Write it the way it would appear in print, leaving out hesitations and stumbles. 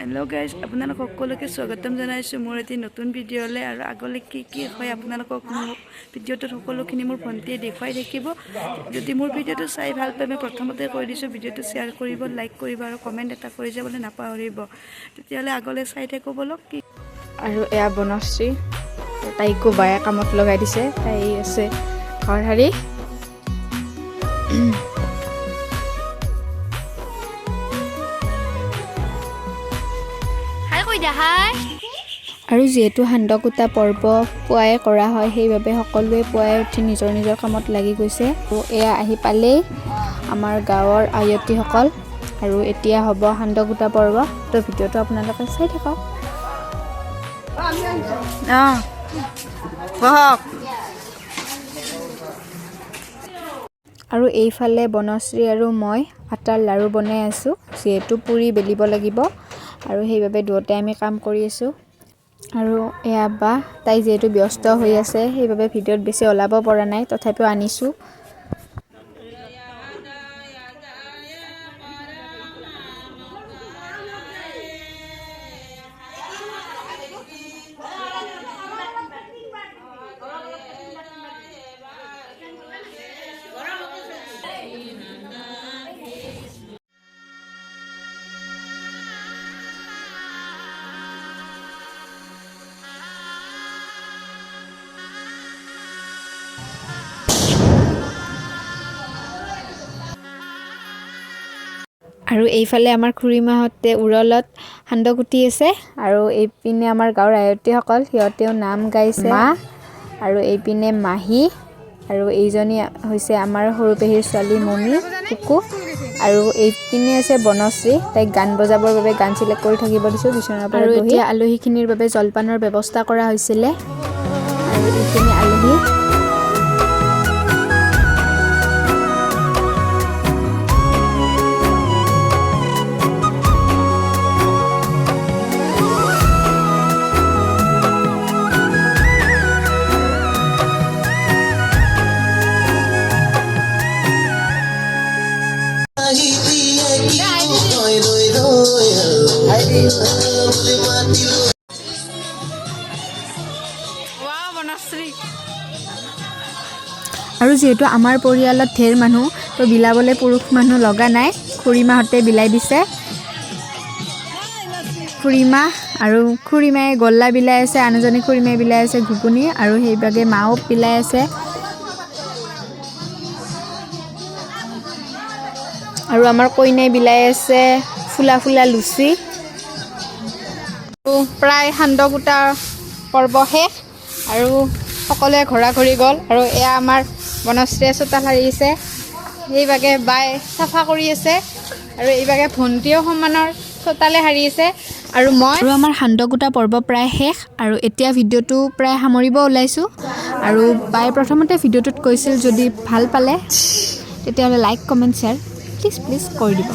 Hello' guys, আপোনালোক সকলোকে স্বাগতম জনাইছোঁ মোৰ এটি নতুন ভিডিঅ'লৈ। আৰু আগলৈ কি কি হয়, আপোনালোকক মোৰ ভিডিঅ'টোত সকলোখিনি মোৰ ভণ্টিয়ে দেখুৱাই থাকিব। যদি মোৰ ভিডিঅ'টো চাই ভাল পায়, মই প্ৰথমতে কৈ দিছোঁ, ভিডিঅ'টো শ্বেয়াৰ কৰিব, লাইক কৰিব আৰু কমেণ্ট এটা কৰি যাবলৈ নাপাহৰিব। তেতিয়াহ'লে আগলৈ চাই থাকোঁ ব'লক কি আৰু এয়া বনশ্ৰী, তাইকো বায়ে কামত লগাই দিছে। তাই আছে ঘৰ সাৰি। হাই কৈ দিয়া, হাই। আৰু যিহেতু সান্দহ কুটা পৰ্ব পুৱাই কৰা হয়, সেইবাবে সকলোৱে পুৱাই উঠি নিজৰ নিজৰ কামত লাগি গৈছে। আৰু এয়া আহি পালেই আমাৰ গাঁৱৰ আয়তীসকল আৰু এতিয়া হ'ব সান্দহ কুটা পৰ্ব। তো ভিডিঅ'টো আপোনালোকে চাই থাকক। অঁ, বহক। আৰু এইফালে বনশ্ৰী আৰু মই আটাৰ লাড়ু বনাই আছোঁ, যিহেতু পুৰি বেলিব লাগিব আৰু সেইবাবে দুয়োটাই আমি কাম কৰি আছোঁ। আৰু এয়া বা, তাই যিহেতু ব্যস্ত হৈ আছে, সেইবাবে ভিডিঅ'ত বেছি ওলাব পৰা নাই, তথাপিও আনিছোঁ। আৰু এইফালে আমাৰ খুৰীমাহঁতে উৰলত সান্দহ কুটি আছে আৰু এইপিনে আমাৰ গাঁৱৰ আয়তীসকল, সিহঁতেও নাম গাইছে। মা আৰু এইপিনে মাহী আৰু এইজনী হৈছে আমাৰ সৰু পেহীৰ ছোৱালী মমী কুকু। আৰু এইপিনে আছে বনশ্ৰী, তাইক গান বজাবৰ বাবে গান চিলেক্ট কৰি থাকিব দিছোঁ বিচনাৰ পৰা। আৰু এতিয়া আলহীখিনিৰ বাবে জলপানৰ ব্যৱস্থা কৰা হৈছিলে আৰু এইখিনি আলহী। ৰৈ ৰৈ ৰৈ বুলি মাতিলো। বনশ্ৰী। আৰু যিহেতু আমাৰ পৰিয়ালত ঢেৰ মানুহ, তো বিলাবলৈ পুৰুষ মানুহ লগা নাই, খুৰীমাহঁতে বিলাই দিছে। খুৰীমা আৰু খুৰীমায়ে গল্লা বিলাই আছে, আন এজনী খুৰীমায়ে বিলাই আছে ঘুগুনি আৰু সেইভাগে মাও বিলাই আছে। আৰু আমাৰ কইনাই বিলাই আছে ফুলা ফুলা লুচি। প্ৰায় সান্দহ কুটা পৰ্ব শেষ আৰু সকলোৱে ঘৰা ঘৰি গ'ল। আৰু এয়া আমাৰ বনশ্ৰীয়ে চোতাল সাৰিছে, সেইভাগে বাই চাফা কৰি আছে আৰু এইভাগে ভণ্টিও সমানৰ চোতালে সাৰি আছে আৰু মই। আৰু আমাৰ সান্দহ কুটা পৰ্ব প্ৰায় শেষ আৰু এতিয়া ভিডিঅ'টো প্ৰায় সামৰিব ওলাইছোঁ। আৰু বাই প্ৰথমতে ভিডিঅ'টোত কৈছিল, যদি ভাল পালে তেতিয়াহ'লে like, comment, share please please কৰি দিব।